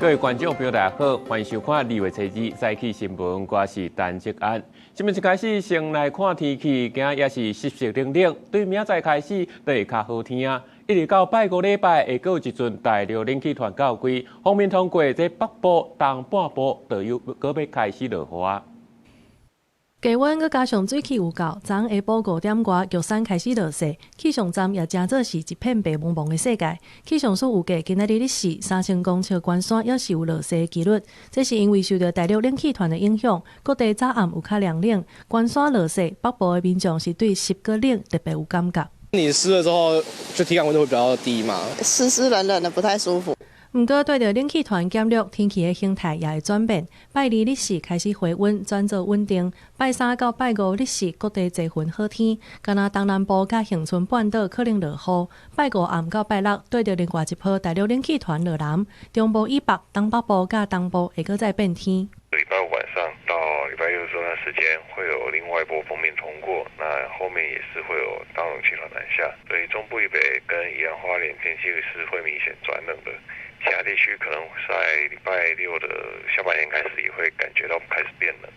各位觀眾朋友，大家好，歡迎收看2月初二早起新聞，我是陳積安。新聞一開始先來看天氣，今仔也是濕濕冷冷，對明仔載開始就會較好天啊。一直到拜五禮拜會閣有一陣大陸冷氣團到位，鋒面通過這北部、東半部，就又閣欲開始落雨啊。低溫閣加上水汽有夠，昨昏下晡5點外，玉山開始落雪，氣象站也成做是一片白茫茫的世界。氣象署預計今仔日日時3000公尺關山猶是有落雪的機率，這是因為受著大陸冷氣團的影響，各地早暗有較涼冷，關山落雪，北部的民眾是對濕閣冷特別有感覺。你濕了之後，就體感溫度會比較低嘛？濕濕冷冷的，不太舒服。毋過，綴著冷氣團減弱，天氣的形態也會轉變。拜二日時開始回溫，轉做穩定。拜三到拜五日時，各地濟雲好天，干焦東南部佮恆春半島可能落雨。拜五暗到拜六，綴著另外一波大陸冷氣團落南，中部以北、東北部佮東部會閣再變天。禮拜五晚上到禮拜六這段時間，會有另外一波鋒面通過，那後面也是會有大陸冷氣團南下，所以中部以北跟宜蘭花蓮天氣是會明顯轉冷的。其他地區可能在禮拜六的下半天開始，也會感覺到開始變冷。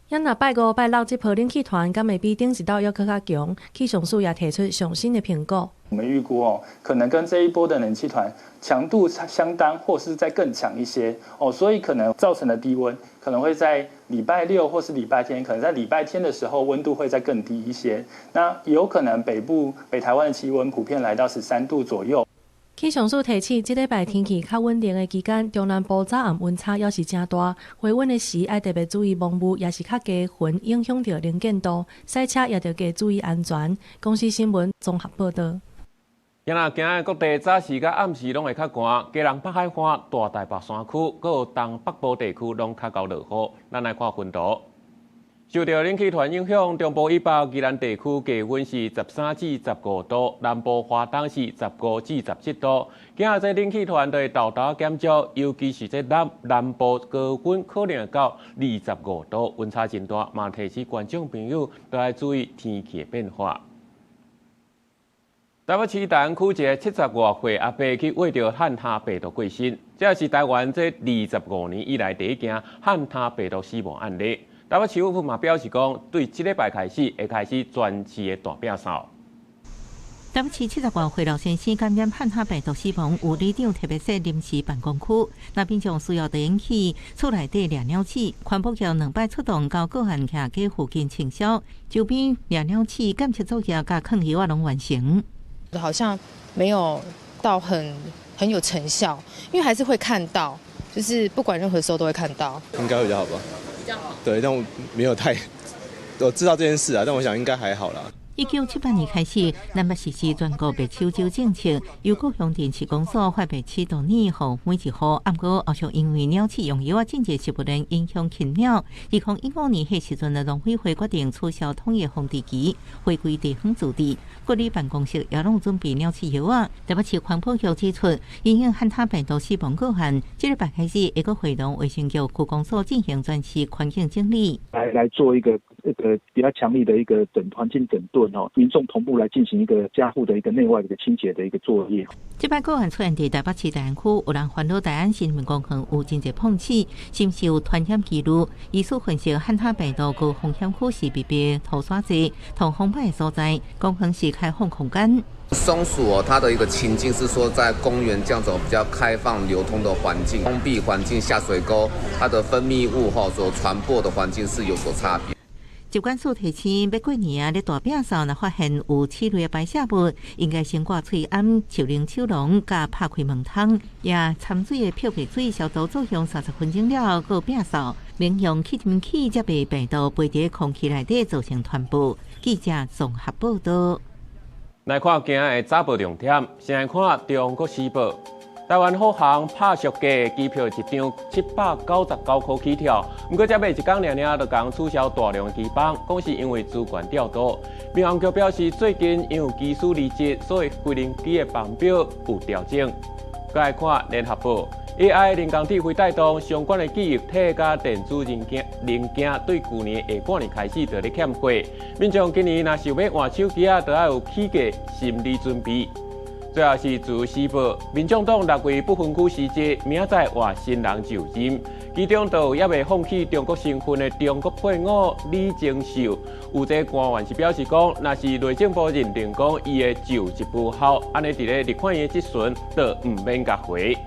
啊若拜五、拜六這波冷氣團敢會比頂一道猶閣較強？氣象署也提出上新的評估。我們預估哦，可能跟這一波的冷氣團強度相當，或是再更強一些哦，所以可能造成的低溫可能會在禮拜六或是禮拜天，可能在禮拜天的時候溫度會再更低一些。那也有可能北部北台灣的氣溫普遍來到13度左右。氣象署提醒，這禮拜天氣較穩定的期間，中南部早暗溫差猶是誠大，回溫的時愛特別注意濃霧，抑是較低雲影響著能見度，駛車也著加注意安全。公視新聞綜合報導。今仔今仔各地早時佮暗時攏會較寒，基隆北海岸、大台北山區，閣有東北部地區攏較𠢕落雨。咱來看雲圖。受著冷氣團影響，中部以北宜蘭地區低溫是13至15度，南部花東是15至17度。今仔這冷氣團就會沓沓減少，尤其是這南南部高溫可能會到25度，溫差真大，嘛提醒觀眾朋友都愛注意天氣的變化。台北市大安區一个70外歲阿伯去穢著漢他病毒過身，這也是台灣這25年以來第一件漢他病毒死亡案例。台北市府嘛表示講，對這禮拜開始會開始全市的大摒掃。台北市70外歲老先生感染漢他病毒死亡，有里長特別設臨時辦公區，若民眾需要就用去厝內底掠鳥鼠，環保局兩擺出動到個案徛家附近清消，周邊掠鳥鼠檢測作業佮囥藥仔攏完成。好像沒有到很有成效，因為還是會看到，就是不管任何時候都會看到。應該會比較好吧？比較好。對，但我沒有太，我知道這件事啊，但我想應該還好啦。1978年開始，南北實施全國白手酒政策，由各鄉鎮市公所發白鼠毒饵予每一戶。毋過後續因為鳥鼠用藥仔進入食物鏈影響禽鳥。2015年彼時陣的農委會決定取消統一防治期，回歸地方自治。各里辦公室也攏準備鳥鼠藥仔。台北市環保局指出，因應漢他病毒死亡個案，這禮拜開始會閣會同衛生局區公所進行全市環境整理，來做一個比較強力的一個整環境整頓哦，民眾同步來進行一個家戶的一個內外的一個清潔的一個作業。這擺個案出現佇台北市大安區，有人煩惱大安森林公園有真濟碰鼠，是毋是有傳染記錄？醫師分析漢他病毒高風險區是密閉塗沙濟、通風歹的所在，公園是開放空間。松鼠哦，它的一個情境是說，在公園這樣子比較開放流通的環境，封閉環境下水溝，它的分泌物哈所傳播的環境是有所差別。疾管署提醒，欲過年啊，咧大摒掃，若發現有鼠類的排泄物，應該先掛喙罨、手拎手籠，佮拍開門窗，也摻水的漂白水消毒作用30分鐘了後，閣摒掃，免用吸塵器才袂病毒飛佇空氣內底造成傳播。記者綜合報道。來看今仔的早報重點，先來看《中國時報》。台灣虎航拍俗價，機票一張799塊起跳，毋過才賣一工爾爾就共取消大量機班，講是因為資源調度。民航局表示，最近因為機師離職，所以飛行機的班表有調整。閣來看《聯合報》，AI 人工智慧帶動相關的記憶體佮電子零件，對舊年下半年開始就咧欠貨。民眾今年若想欲換手機仔，就愛有起價心理準備。最後是自由時報，民眾黨六位不分區辭職，明仔載換新人就任，其中就猶未放棄中國身份的中國配偶李鍾秀，有這官員是表示講，若是內政部認定講伊的就職無效，按呢佇咧立法院質詢就毋免共回。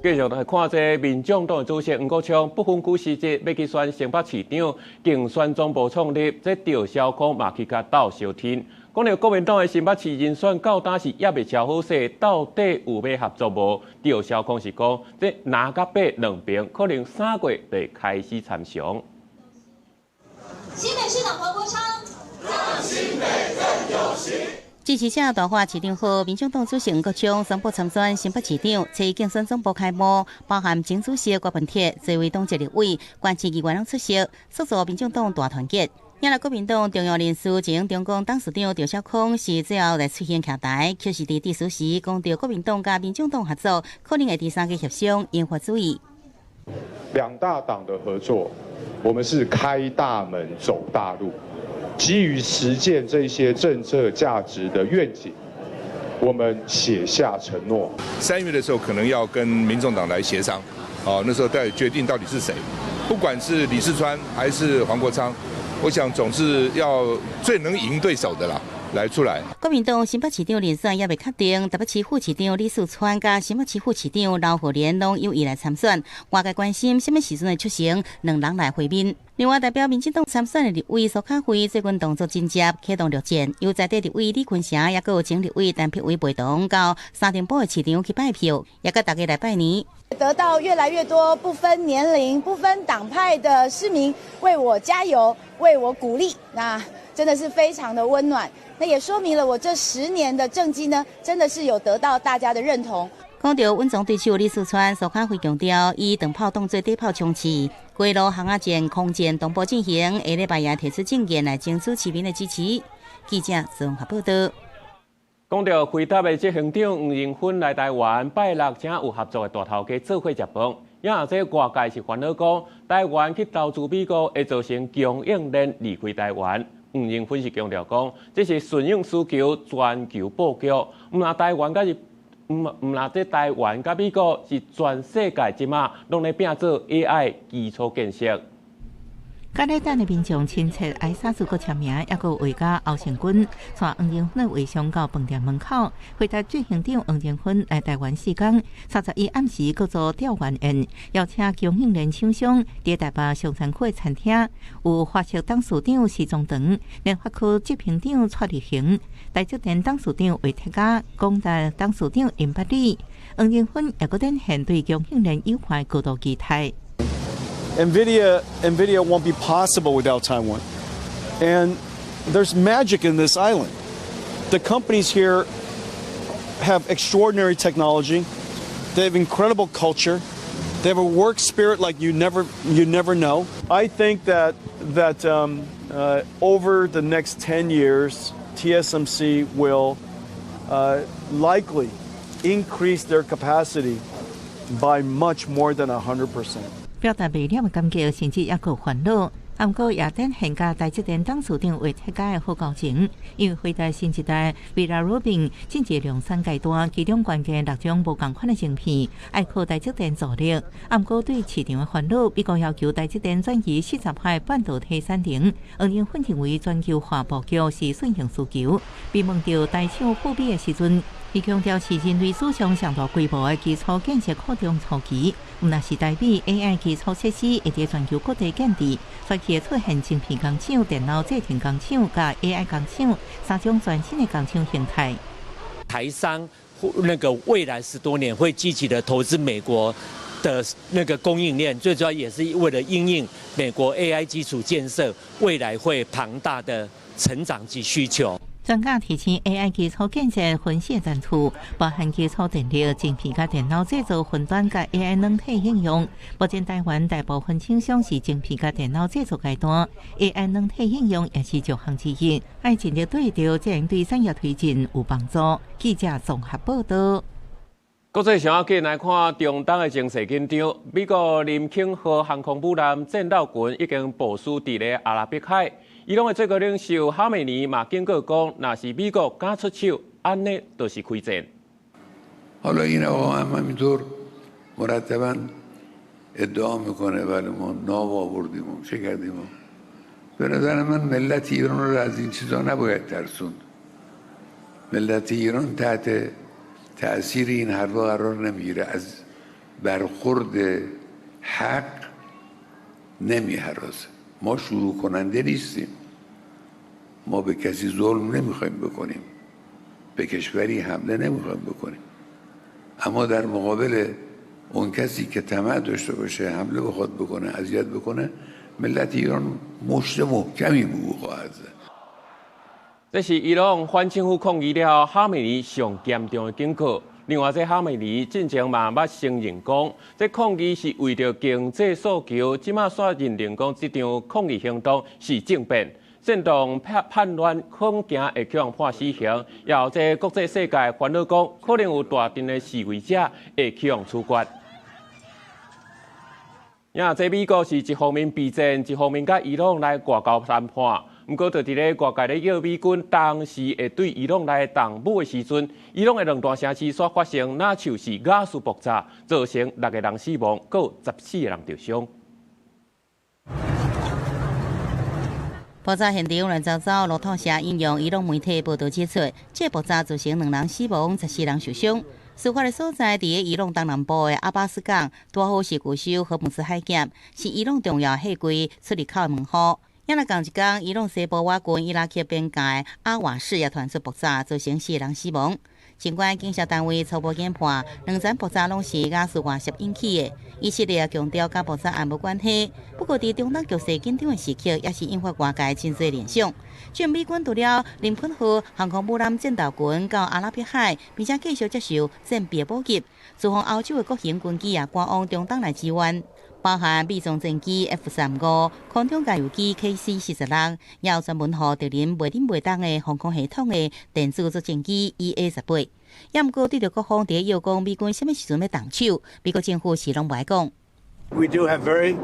繼續來看這民眾黨的主席黃國昌不分區辭職，欲去選新北市長，競選總部創立，這趙小康嘛去共鬥相挺。講著國民黨的新北市人選到今是猶未瞧好勢，到底有欲合作無？趙小康是講，這南佮北兩邊可能3月就會開始參詳。新北市長黃國昌，讓新北更有型。支持者大喊市長好，民眾黨主席黃國昌宣布參選新北市長，初競選總部開幕，包含前主席郭文鐵、這位黨籍立委、縣市議員攏出席，塑造民眾黨大團結。也來國民黨重要人士前中鋼董事長趙少康是最後來出現徛台，卻是佇致辭時講著國民黨佮民眾黨合作，可能會佇3月協商，引發注意。兩大黨的合作，我們是開大門走大路，基於實踐這些政策價值的願景，我們寫下承諾。3月的時候可能要跟民眾黨來協商，哦，那時候再決定到底是誰，不管是李四川還是黃國昌。我想總是要最能贏對手的啦，來出來。國民黨新北市長人選猶未確定，台北市副市長李四川佮新北市副市長劉鶴蓮攏有意來參選。外界關心啥物時陣會促成兩人來會面。另外，代表民進黨參選的立委蘇卡輝最近動作緊接，啟動陸戰，由在地立委李坤城，也閣有前立委陳柏惟陪同到三重埔的市場去拜票，也佮大家來拜年。得到越來越多不分年齡、不分黨派的市民為我加油、為我鼓勵，那真的是非常的溫暖。那也說明了我這10年的政績呢，真的是有得到大家的認同。講著穩重對手李四川，蘇卡輝強調，以長炮當做底炮衝刺，規路巷仔戰、空戰同步進行，下禮拜也提出政見來爭取市民的支持。記者綜合報道。講著輝達的執行長黃仁勳來台灣，拜六請有合作的大頭家做伙食飯。也這外界是煩惱講，台灣去投資美國會造成供應鏈離開台灣。黃仁勳是強調講，這是順應需求，全球布局，毋但台灣佮是毋但這台灣佮美國是全世界這馬攏咧拚做 AI 基礎建設。佮咧等的民眾親切挨沙子閣簽名，抑閣畫家歐成軍帶黃仁勳的畫像到飯店門口，輝達執行長黃仁勳來台灣4工，31暗時閣做吊唁宴，邀請供應鏈廠商佇台北松山區的餐廳，有華碩董事長施宗棠、聯發科執行長蔡力行、台積電董事長魏哲家、廣達董事長林百里。黃仁勳也閣展現對供應鏈優化高度期待。 NVIDIA won't be possible without Taiwan. And there's magic in this island. The companies here have extraordinary technology. They have incredible culture. They have a work spirit like you never know. I think that over the next 10 years, TSMC will likely increase their capacity by much more than 100%. 表達袂了的感激，甚至猶閣煩惱。毋過也展現佮台積電董事長魏哲家的好交情，因為輝達新一代 Vera Rubin 進入量產階段，其中關鍵六種無仝款的晶片，愛靠台積電助力。毋過對市場的煩惱，美國要求台積電轉移40%半導體產能，黃仁勳認為全球化布局是順應需求。被問著台廠赴美的時陣，伊強調是人類史上上大規模的基礎建設擴張初期，毋但是台美 AI 基礎設施會佇全球各地建置，隨去會出現晶片工廠、電腦製程工廠、佮 AI 工廠三種全新的工廠形態。台商那個未來10多年會積極的投資美國的那個供應鏈，最主要也是為了因應美國 AI 基礎建設未來會龐大的成長及需求。專家提醒，AI 基礎建設分四層次，包含基礎電力、晶片佮電腦製造、雲端佮 AI 軟體應用。目前台灣大部分廠商是晶片佮電腦製造階段，AI 軟體應用也是弱項之一，愛盡力對著，才能對產業推進有幫助。記者綜合報道。國際上緊來看中東的情勢緊張，美國林肯號航空母艦戰鬥群已經部署佇咧阿拉伯海。伊朗的最高領袖哈梅尼嘛警告講，若是美國敢出手，按呢就是開戰。 حالا این آقا هم همینطور مرتبا ادعا میکنه ولی ما ناو آوردیم و چه کردیم. به نظر من ملت ایران رو از این چیزا نباید ترسوند. ملت ایران تحت تأثیر این حرفا قرار نمیگیره. از برخورد حق نمیهراسه. ما شروع کننده نیستیم. ما به کسی ظلم نمیخوایم بکنیم، به کشوری حمله نمیخوایم بکنیم، اما در مقابل اون کسی که طمع داشته باشه حمله بخواد بکنه، اذیت بکنه، ملت ایران مشت محکمی به او خواهد زد. 這是伊朗反政府抗議了後，哈梅尼上嚴重的警告。另外，這哈梅尼進前嘛捌承認講，這抗議是為著經濟訴求，這馬煞認定講這場抗議行動是政變，煽動叛亂，恐驚會予人判死刑。也有這國際世界煩惱講，可能有大陣的示威者會予人處決。呀，這美國是一方面備戰，一方面佮伊朗來外交談判。毋過，就佇咧外界咧叫美軍當時會對伊朗來動武的時陣，伊朗的兩大城市煞發生若像是瓦斯爆炸，造成六個人死亡，閣有14個人著傷。爆炸現場亂糟糟，路透社引用伊朗媒體報導指出，這爆炸造成兩人死亡，14人受傷。事發的所在佇伊朗東南部的阿巴斯港，拄好是舊州荷姆茲海峽，是伊朗重要貨櫃出入口的門戶。也若仝一工，伊朗西部倚近伊拉克邊界阿瓦士也傳出爆炸，造成四個人死亡。儘管警察單位初步研判，兩層爆炸攏是瓦斯外泄引起的，以色列也強調佮爆炸案無關係。不過，佇中東局勢緊張的時刻，也是引發外界真濟聯想。這美軍除了林肯號航空母艦戰鬥群到阿拉伯海，並且繼續接受戰備補給，駐防歐洲的各型軍機也趕往中東來支援。包含美裝戰機 F-35、空中加油機 KC-46，也有專門予敵人袂忍袂當的防空系統的電子作戰機 EA-18。也毋過對著各方佇咧要講美軍啥物時陣欲動手，美國政府是攏無愛講。 We do have very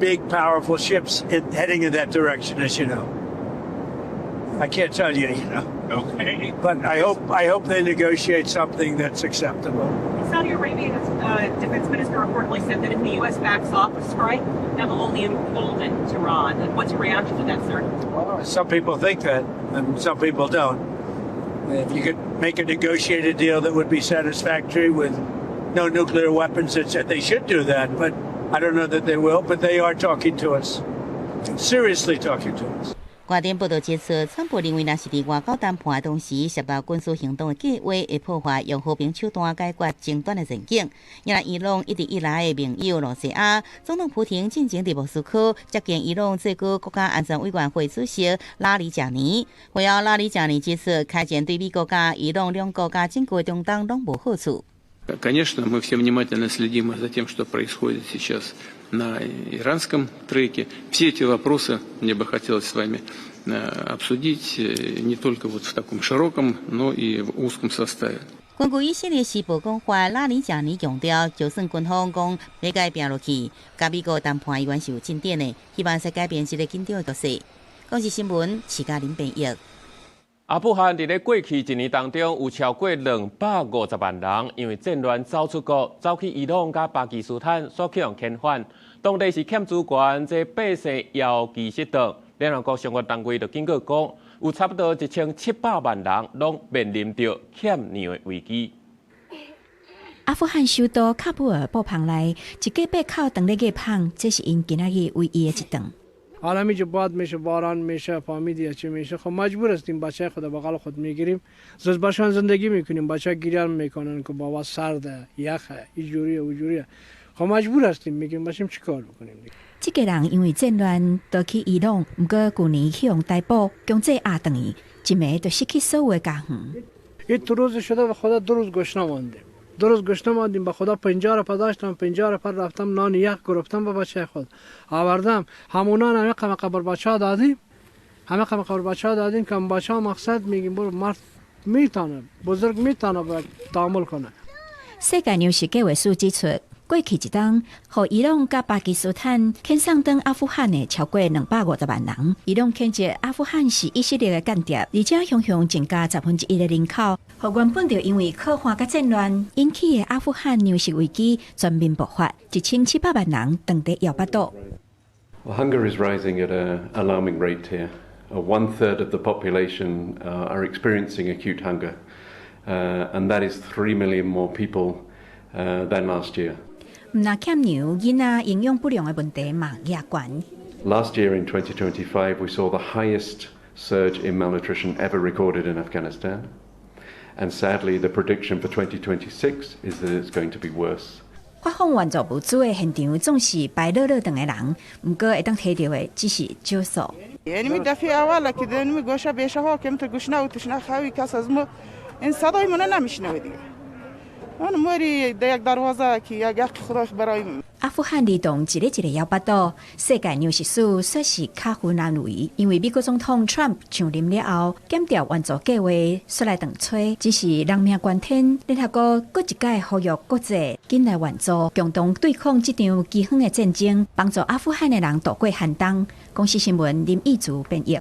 big, powerful ships heading in that direction, as you know. I can't tell you, you know. Okay. But I hope they negotiate something that's acceptable. Saudi Arabia's defense minister reportedly said that if the U.S. backs off a strike, that will only embolden Tehran. What's your reaction to that, sir? Well, some people think that, and some people don't. If you could make a negotiated deal that would be satisfactory with no nuclear weapons, they should do that. But I don't know that they will. But they are talking to us, seriously talking to us. 外電報導指出，川普認為，若是佇外交談判的同時涉及軍事行動的計劃，會破壞用和平手段解決爭端的前景。也若伊朗一直以來的盟友羅西亞總統普廷進前佇莫斯科接見伊朗最高國家安全委員會主席拉里賈尼。會後，拉里賈尼指出，開戰對美國佮伊朗兩國佮整個中東攏無好處。 Конечно, мы все внимательно следим за тем, что происходит сейчас на иранском треке. Все эти вопросы мне бы хотелось с вами обсудить не только вот в таком широком, но и в узком составе. 根據以色列時報講法，拉里賈尼強調，就算軍方講欲共伊拚落去，佮美國談判依然是有進展的，希望會使改變這個緊張的局勢。公視新聞，徐嘉玲編譯。阿富汗佇咧過去一年當中，有超過250萬人因為戰亂走出國，走去伊朗佮巴基斯坦，煞予人遣返。當地是欠資源，這百姓枵飢失頓。聯合國相關單位就警告講，有差不多1700萬人攏面臨著欠糧的危機。阿富汗首都喀布爾布棚內，一家八口當咧餓麭，這是𪜶今仔日唯一的一頓。 حالا همیجه باد میشه، باران میشه، فامیدی یا چی میشه، خب مجبور هستیم بچه خود بغل خود میگیریم، زز باشان زندگی میکنیم. بچه گریه میکنن که بابا سرده، یخه، اینجوریه، اونجوریه. خب مجبور هستیم میگیم باشیم، چیکار بکنیم دیگه. 這家人因為戰亂逃去伊朗，毋過舊年予人逮捕，強制押轉去，一暝就失去所有的家園。 این روز شده به خدا 2 روز گشنه ماندیم، 2 روز گشنه ماندیم. به خدا 50 روپه داشتم، 50 روپه رفتم نان یخ گرفتم به بچه خود آوردم. همون نان همه قبر بچه ها دادیم، همه قبر بچه ها دادیم که بچه ها مقصد میگیم برو مرد میتونه، بزرگ میتونه باید تعامل کنه. 世界糧食計畫署指出，過去一冬，予伊朗佮巴基斯坦遣送轉阿富汗的超過250萬人。伊朗譴責阿富汗是以色列的間諜，而且雄雄增加1/10的人口，予原本就因為渴旱佮戰亂引起的阿富汗糧食危機全面爆發，1700萬人當地枵腹肚。 Well, hunger is rising at an alarming rate here. One third of the population are experiencing acute hunger, and that is 3 million more people than last year. 毋但欠糧，囡仔營養不良的問題嘛也懸。 Last year in 2025, we saw the highest surge in malnutrition ever recorded in Afghanistan. And sadly, the prediction for 2026 is that it's going to be worse. 發放援助物資的現場總是排落落長的人，毋過會當提著的只是少數。 یعنی دفعه اول که دنمی گوشه بیشه ها که گشنه و تشنه خوی کس از ما این صدای منو نمیشنوه دیگه من موری یک دروازه که یک حق خدا برای 阿富汗兒童一个一个枵腹肚，世界糧食署說是巧婦難為，因為美國總統川普上任了後，減掉援助計劃，煞來斷炊，只是人命關天。聯合國閣一擺呼籲國際緊來援助，共同對抗這場饑荒的戰爭，幫助阿富汗的人度過寒冬。公視新聞林義竹編譯。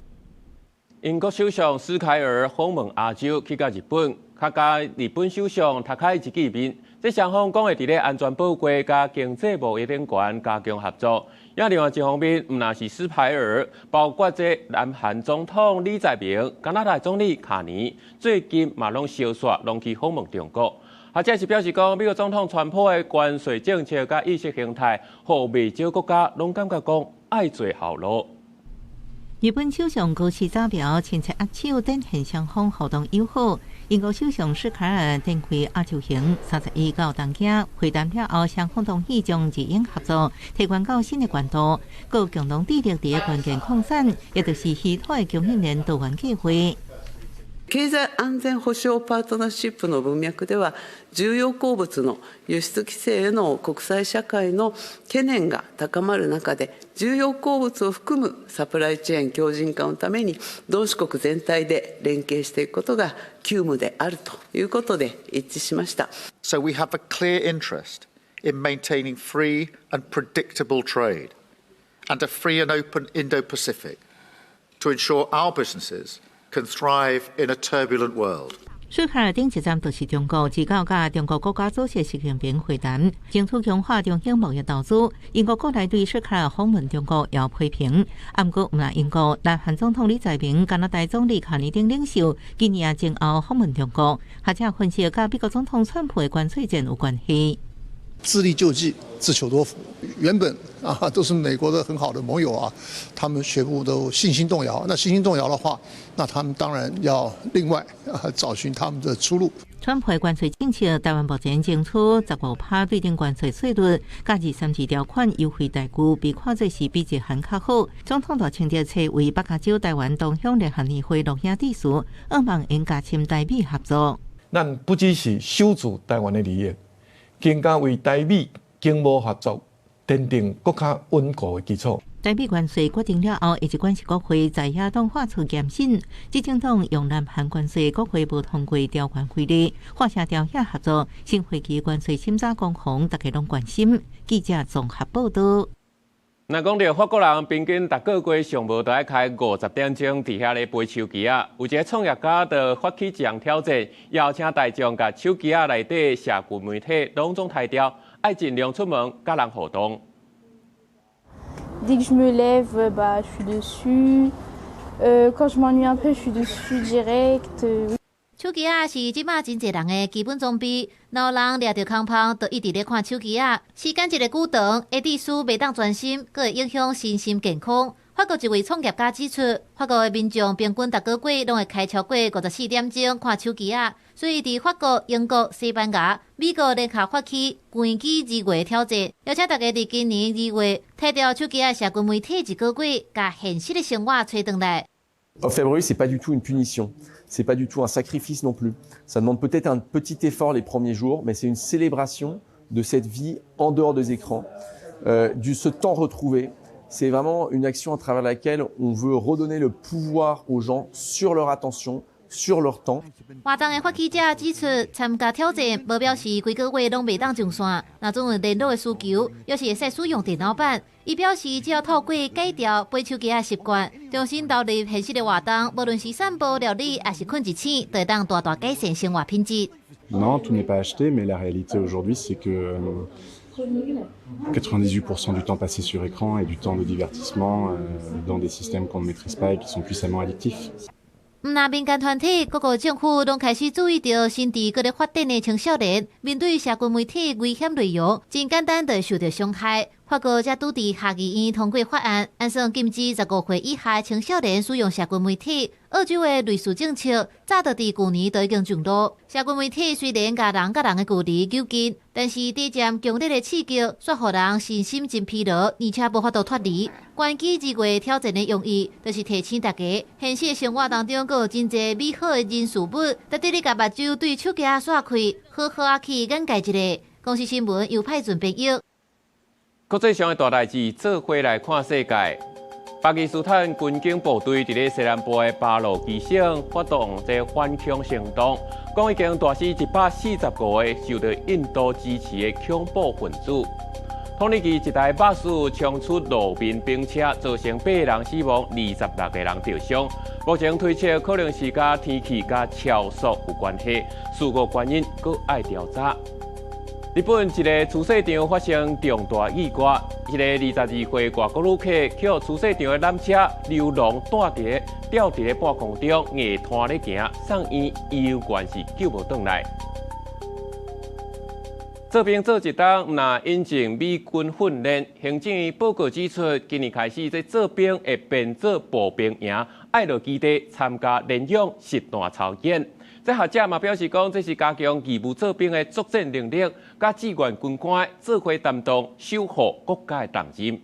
英國首相施凱爾訪問亞洲，去到日本，較佮日本首相塔卡伊奇見面。這雙方講會佇咧安全保衛佮經濟貿易頂懸加強合作。也另外一方面，毋但是施凱爾，包括這南韓總統李在明、加拿大總理卡尼，最近嘛攏相紲攏去訪問中國。啊，這是表示講，美國總統川普的關稅政策佮意識形態，予袂少國家攏感覺講愛做後路。日本首相高市早苗親切握手，展現雙方互動友好。英國首相施凱爾展開亞洲行，31到東京會談了後，雙方同意將日英合作提懸到新的高度，閣共同致力佇個關鍵礦產，也就是稀土的供應鏈多元計劃。経済安全保障パートナーシップの文脈では、重要鉱物の輸出規制への国際社会の懸念が高まる中で、重要鉱物を含むサプライチェーン強靭化のために、同志国全体で連携していくことが急務であるということで一致しました。 So we have a clear interest in maintaining free and predictable trade and a free and open Indo-Pacific to ensure our businesses can thrive in a turbulent world. 施凱爾頂一站就是中國，二九佮中國國家主席習近平會談，爭取強化中英貿易投資。英國國內對施凱爾訪問中國也有批評，毋過毋但英國，南韓總統李在明、加拿大總理卡尼等領袖今年也前後訪問中國，學者分析佮美國總統川普的關稅戰有關係。自力救濟，自求多福。原本啊都是美國的很好的盟友啊，他們全部都信心動搖。那信心動搖的話，那他們當然要另外啊找尋他們的出路。川普關稅政策，台灣目前徵取15趴對等關稅稅率，佮232條款優惠待遇，被看做是比日韓較好。總統賴清德揣位北加州台灣同鄉聯合年會錄影致辭，向望會加深台美合作。咱不只是守住台灣的利益，更加為台美經貿合作奠定閣較穩固的基礎。台美關稅決定了後，一直關係國會在野黨發出嚴審，執政黨用南韓關稅國會無通過條款為例，化成朝野合作，新會期關稅審查攻防，大家攏關心。記者綜合報道。若講著法國人平均逐個月上無都愛開50點鐘佇遐咧陪手機仔，有一个創業家就發起一項挑戰，邀請大眾共手機仔內底社群媒體攏總刣掉，愛盡量出門佮人互動。 Dès que je me lève, bah, je suis dessus. Quand je m'ennuie un peu, je suis dessus direct. 手機仔是這馬真濟人的基本裝備，若有人掠著空芳，就一直咧看手機仔，時間一个久長，會致使袂當專心，閣會影響身心健康。法國一位創業家指出，法國的民眾平均逐個月攏會開超過54點鐘看手機仔，所以佇法國、英國、西班牙、美國聯合發起關機二月挑戰，邀請大家佇今年2月刣掉手機仔社群媒體一個月，共現實的生活揣轉來。 Off February, c'est pas du tout une punition, c'est pas du tout un sacrifice non plus. Ça demande peut-être un petit effort les premiers jours, mais c'est une célébration de cette vie en dehors des écrans, du ce temps retrouvé. C'est vraiment une action à travers laquelle on veut redonner le pouvoir aux gens sur leur attention, sur leur temps。活動的發起者指出，參加挑戰無表示規個月攏袂當上線，若總有電腦的需求，抑是會使使用電腦版。伊表示，只要透過改掉背手機的習慣，重新投入現實的活動，無論是散步、料理，抑是睏一醒，都會當大大改善生活品質。 Non, tout n'est pas acheté, mais la réalité aujourd'hui, c'est que 98% du temps passé sur écran est du temps de divertissement dans des systèmes qu'on ne maîtrise pas et qui sont puissamment addictifs. 毋但民間團體，各國政府攏開始注意著心智閣咧發展的青少年，面對社群媒體危險內容，真簡單就會受著傷害。法國才拄佇下議院通過法案，按算禁止15歲以下青少年使用社群媒體。澳洲的類似政策早就佇舊年就已經上路。社群媒體雖然共人佮人的距離揪近，但是逐漸強烈的刺激，煞予人身心真疲勞，而且無法度脫離。關機二月挑戰的用意，就是提醒大家，現實生活當中閣有真濟美好的人事物，值得你共目睭對手機仔煞開，好好仔去眼界一下。公視新聞由派俊編譯。國際上的大代誌，做伙來看世界。巴基斯坦軍警部隊佇咧西南部的巴魯吉省發動這反恐行動，講已經大死145個受著印度支持的恐怖分子。土耳其一台巴士衝出路面冰車，造成8人死亡，26個人著傷。目前推測可能是佮天氣佮超速有關係，事故原因閣愛調查。日本一个廚洗場發生重大意外，一个22歲外國旅客予廚洗場的纜車溜廊斷佇吊佇咧半空中，硬拖咧行，送院醫院是救無轉來。做兵做一冬，毋但引進美軍訓練。行政院報告指出，今年開始，這做兵會變做步兵營，愛落基地參加聯勇實彈操演。這學者嘛表示講，這是加強義務做兵的作戰能力，佮志願軍官做伙擔當守護國家的重任。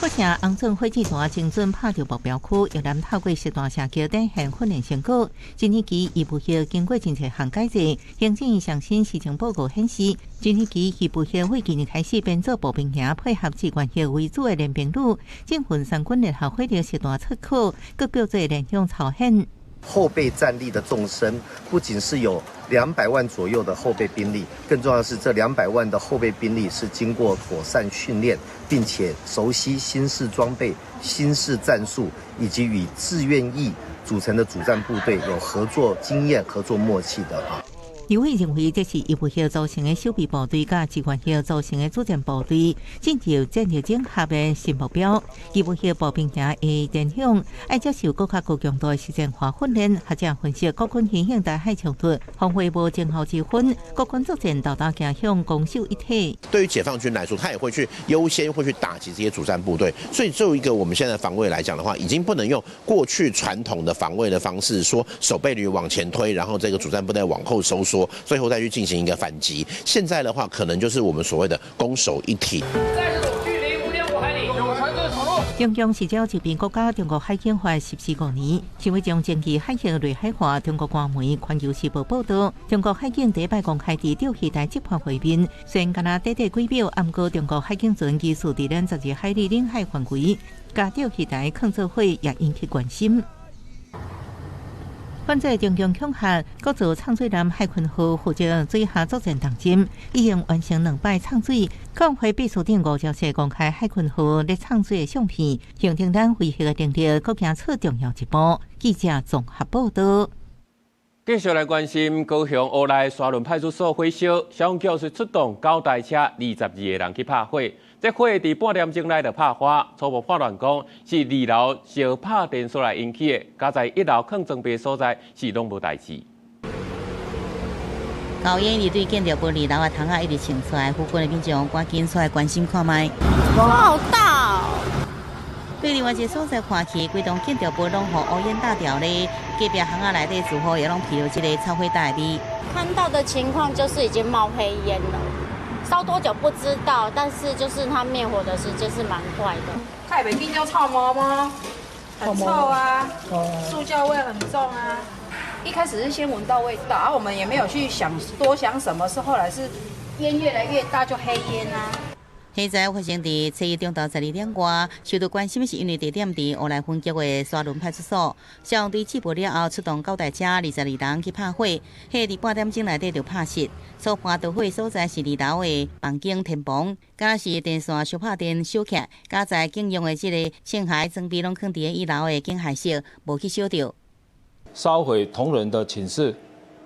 發射紅準火箭彈精準拍著目標區，越南透過實彈射擊展現訓練成果。這年期預備役經過真濟項改制，行政院上新施政報告顯示，這年期預備役為今年開始編做步兵營，配合志願役為主的練兵旅，振奮三軍聯合火力實彈測考，閣叫做聯勇操演。後備戰力的縱深，不僅是有200萬左右的後備兵力，更重要的是這200萬的後備兵力是經過妥善訓練，並且熟悉新式裝備、新式戰術，以及與志願役組成的主戰部隊有合作經驗、合作默契的啊。立委認為這是預備役組成的守備部隊，佮志願役組成的主戰部隊進入戰略整合的新目標。預備役步兵營的聯勇愛接受閣較高強度的實戰化訓練。學者分析，國軍因應台海衝突，防衛無前後之分，國軍作戰導彈走向攻守一體。對於解放軍來說，他也會去優先會去打擊這些主戰部隊。所以，作為一個我們現在防衛來講的話，已經不能用過去傳統的防衛的方式，說守備旅往前推，然後這個主戰部隊往後收縮。最後再去進行一個反擊。現在的話，可能就是我們所謂的攻守一體。距離5.5海里，有船隻闖入。中共是照這邊國家中國海警法實施5年，是為將爭議海域內海化。中國官媒《環球時報》報導，中國海警第一擺公開佇釣魚台執法畫面，雖然敢若短短幾秒，毋過中國海警船疑似佇咱12海里領海範圍，共釣魚台囥做伙，也引起關心。反制中共恐嚇，國造藏水艦海鯤號負責水下作戰重任，已經完成兩擺藏水。國會秘書長吳釗燮公開海鯤號咧藏水的相片，形成咱威嚇的能力，閣行出重要一步。記者綜合報導。繼續來關心高雄烏來沙崙派出所火燒，消防局是出動9台車，22個人去拍火。這火佇半點鐘內就拍花，初步判斷講是二樓燒拍電所來引起的，佳哉一樓囥裝備所在是攏無代誌。高煙一直對建築物二樓的窗仔一直衝出來，附近的民眾趕緊出來關心看覓。風好大哦！對另外一個所在看去，規棟建築物攏予烏煙罩牢咧，隔壁巷仔內底住戶也攏鼻著這個臭火焦的味。看到的情況就是已經冒黑煙了，燒多久不知道，但是就是它滅火的時間是蠻快的。看袂見叫臭毛嗎？很臭啊，塑膠味很重啊。一開始是先聞到味道，啊，我們也沒有去想多想什麼，是後來是煙越來越大就黑煙啊。火灾发生伫初一中昼12点外，受到关心是因为地点伫乌来分局的沙仑派出所。消防队接报了后，出动九台车22人去拍火，火伫半点钟内底就拍熄。初判著火所在是二楼的房间天棚，敢是电线相拍电烧起来，佳哉警用的这个枪械装备拢囥伫一楼的警械室，无去烧著。烧毁同仁的寝室，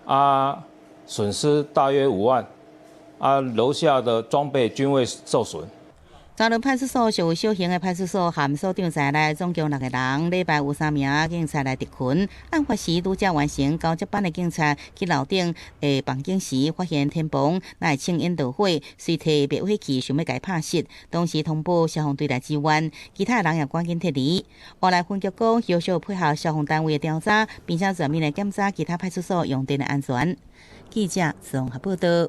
啊，损失大约5万。啊，楼下的装备均未受损。沙仑派出所属有小型的派出所含所长在内，总共六个人。礼拜有三名警察来执勤。案发时拄才完成交接班的警察去楼顶的房间时，发现天棚内青烟著火，随提灭火器想欲共拍熄。当时通报消防队来支援，其他人也赶紧撤离。乌来分局讲，后续配合消防单位的调查，并且全面来检查其他派出所用电的安全。记者综合报道。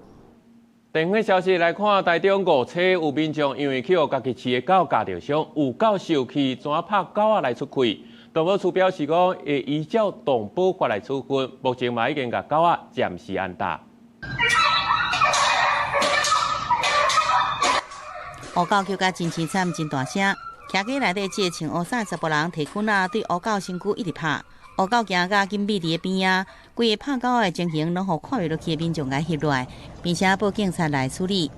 电火消息来看，台中五车有民众因为去予家己饲的狗咬著伤，有够受气，怎拍狗仔来出气？动保处表示讲，会依照动保法来处分，目前嘛已经共狗仔暂时安搭。乌狗叫甲真凄惨，真大声，徛街内底这个穿乌衫查埔人提棍仔对乌狗身躯一直拍，乌狗惊甲紧覕伫咧边仔，规个拍狗的情形拢予看袂落去的民众共翕落来，并且报警察来处理。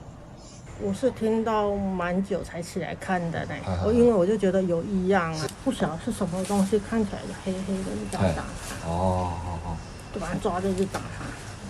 我是听到蛮久才起来看的呢，我因为我就觉得有异样啊，不晓得是什么东西，看起来黑黑的，就打它。哦哦哦，就把它抓着就打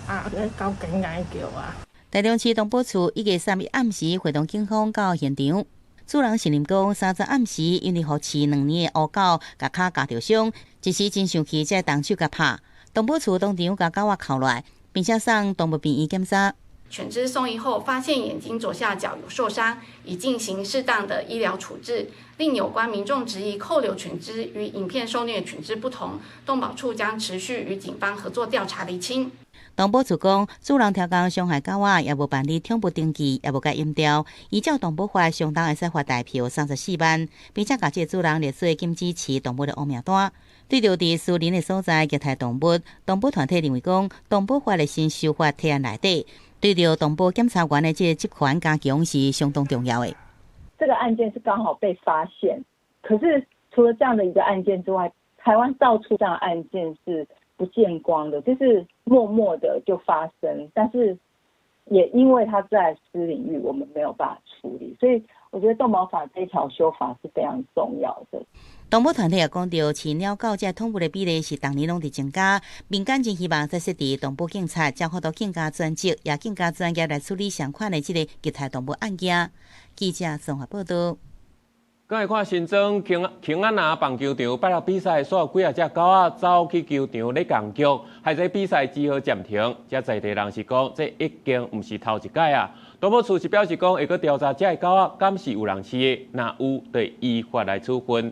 它，啊，那狗紧紧叫啊。台中市动保处1月3日暗时会同警方到现场，主人承认讲，30暗时因为予饲2年的乌狗共跤咬著伤，一时真生气，才动手共拍。动保处当场共狗仔銬来，并且送动物病院检查。犬只送医后，发现眼睛左下角有受伤，已进行适当的医疗处置。另有关民众质疑扣留犬只与影片受虐犬只不同，动保处将持续与警方合作调查厘清。动保处讲，主人刁工伤害狗仔，也无办理宠物登记，也无共阉掉。依照动保法，相当会使罚代票34万，并且共这个主人列做禁止饲动物的乌名单。对著伫私人的所在虐待动物，动保团体认为讲，动保法的新修法提案内底，对著动保检察员的这个职权加强是相当重要的。这个案件是刚好被发现，可是除了这样的一个案件之外，台湾到处这样的案件是不见光的，就是默默的就发生，但是也因为它在私领域，我们没有办法处理，所以我觉得动保法这一条修法是非常重要的。动保团体也讲著，饲猫狗这宠物的比例是逐年拢伫增加，民间真希望再设置动保警察，将法度更加专职，也更加专业来处理相款的这个虐待动物案件。记者综合报道。阁来看新庄轻轻仔拿棒球场拜六比赛，煞有几仔只狗仔走去球场咧共叫，害这比赛只好暂停。遮在地人是讲，这已经毋是头一摆啊。动保处是表示讲，会阁调查这个狗仔敢是有人饲的，若有，就依法来处分。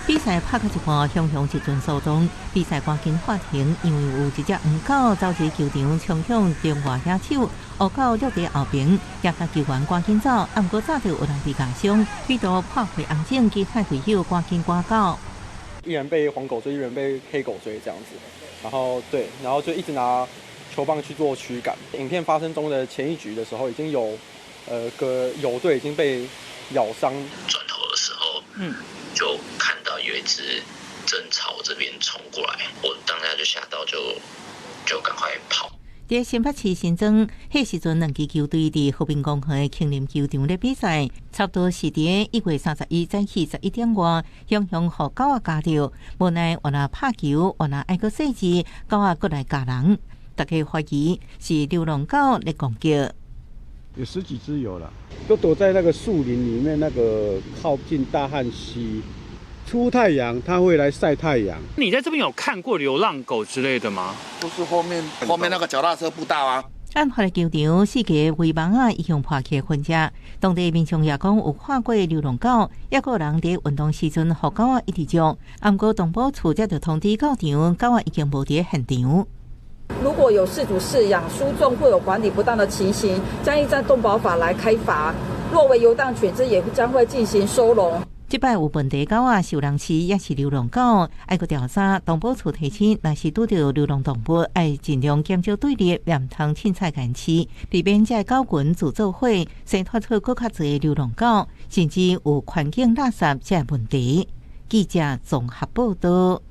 比赛拍到一半，雄雄一阵骚动，比赛赶紧喊停，因为有一只黄狗走入球场，冲向中外野手，乌狗掠伫后边，惊甲球员赶紧走，毋过早就有人被咬伤，彼度破开红警，其他队友赶紧赶到。一人被黄狗追，一人被黑狗追，这样子，然后对，然后就一直拿球棒去做驱赶。影片发生中的前一局的时候，已经有个友队已经被咬伤。转头的时候，就看到有一只正朝我这边冲过来，我当下就吓到就，就赶快跑。伫新北市新庄，彼时阵两支球队伫和平公园的轻林球场咧比赛，差不多是伫1月31早起11点外，雄雄予狗仔咬著，无奈原来拍球，原来爱阁细致，狗仔阁来咬人，大家怀疑是流浪狗咧攻击。有十几只有了，都躲在那个树林里面，那个靠近大汉溪。出太阳，它会来晒太阳。你在这边有看过流浪狗之类的吗？都是后面后面那个脚踏车步道啊。案发的球场四个围网仔已经破去痕迹，当地民众也讲有看过流浪狗，抑阁有人伫运动时阵予狗仔一直抓。毋过动保处才就通知到场，狗仔已经无伫现场。如果有饲主饲养、输送或有管理不当的情形，将依照动保法来开罚。若为游荡犬只，也将会进行收容。這擺有問題狗仔受人飼，抑是流浪狗，愛閣調查。動保處提醒，若是拄著流浪動物，愛盡量減少對立，毋通凊彩共飼，避免這个狗群自做伙，生湠出閣較濟流浪狗，甚至有環境垃圾這个問題。記者綜合報導。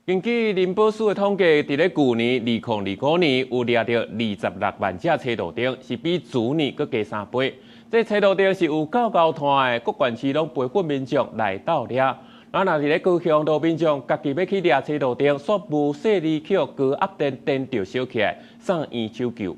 根據林保署的統計，佇咧舊年2025年有掠著26萬隻車路燈，是比前年閣加3倍。這車路燈是有夠𠢕炭的，各縣市攏培訓民眾來鬥掠。啊，若佇咧高雄，路民眾家己欲去掠車路燈，煞無細膩予高壓電電著燒起來，送院搶救。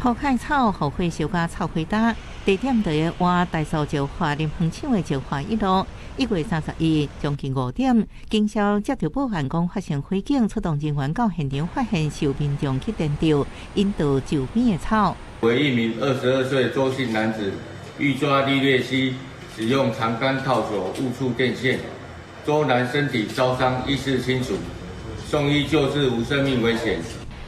塗海草，予火燒甲臭火焦，地點佇倚台塑石化林園廠的石化一路。1月31將近5點，警消接著報案講發生火警，出動人員到現場發現受民眾去電著，引導周邊的草。為一名22歲周姓男子，欲抓獵獵溪，使用長桿套索誤觸電線，周男身體燒傷，意識清楚，送醫救治無生命危險。